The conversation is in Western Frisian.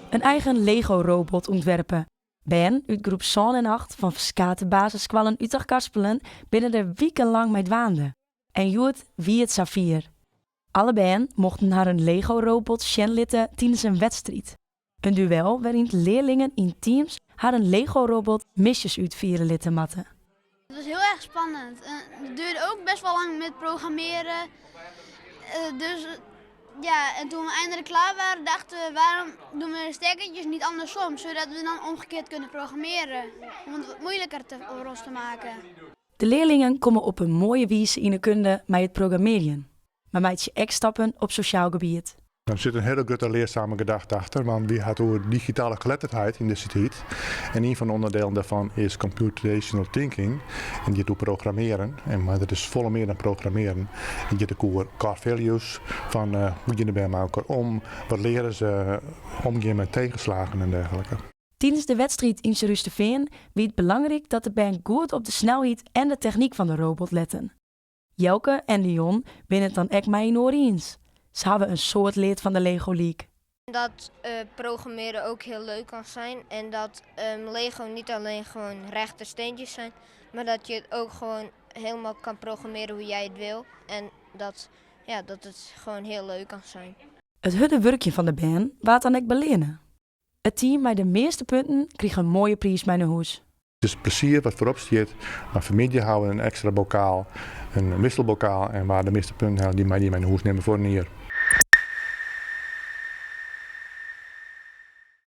In eigen Lego-robot ûntwerpe. Bern út groep sân en acht fan ferskate basisskoallen út Achtkarspelen binne der wikenlang mei dwaande. En hjoed wie it safier. Alle bern mochten harren Lego-robot sjen litte tidens in wedstriid. In duel wêryn't learlingen yn teams harren Lego-robot misjes útfiere litte moatte. Het was heel erg spannend. Het duurde ook best wel lang met programmeren. Dus ja, en toen we eindelijk klaar waren, dachten we, waarom doen we de stekkertjes niet andersom, zodat we dan omgekeerd kunnen programmeren. Om het wat moeilijker te, voor ons te maken. De learlingen komme op in moaie wize yn 'e kunde mei it programmearjen, mar meitsje ek stappen op sosjaal gebiet. Der sit in hiele grutte learzame gedachte achter, want wy ha it oer digitale geletterdheid yn dizze tiid. En ien fan de onderdelen dêrfan is computational thinking en giet oer programmearen. En, mar dat is folle mear dan programmearen. It giet ek oer core values, fan hoe gean de bern mei elkoar om, wat leare se omgean mei tegenslagen en dergelijke. Tidens de wedstriid yn Surhústerfean wie it belangryk dat de bern goed op de snelheid en de technyk fan de robot letten. Jelke en Dion binne it dan ek mei-inoar iens. Se hawwe in soad leard fan de Lego League. Dat programmeren ook heel leuk kan zijn en dat Lego niet alleen gewoon rechte steentjes zijn, maar dat je het ook gewoon helemaal kan programmeren hoe jij het wil en dat, ja, dat het gewoon heel leuk kan zijn. It hurde wurkjen fan de bern waard dan ek beleanne. It team mei de measte punten krige in moaie priis mei nei hûs. It is plezier wat foarop stiet, mar fanmiddei hawwe we in ekstra bokaal, in wisselbokaal en wa de measte punten hellet dy mei dy mei nei hûs nimme foar in jier.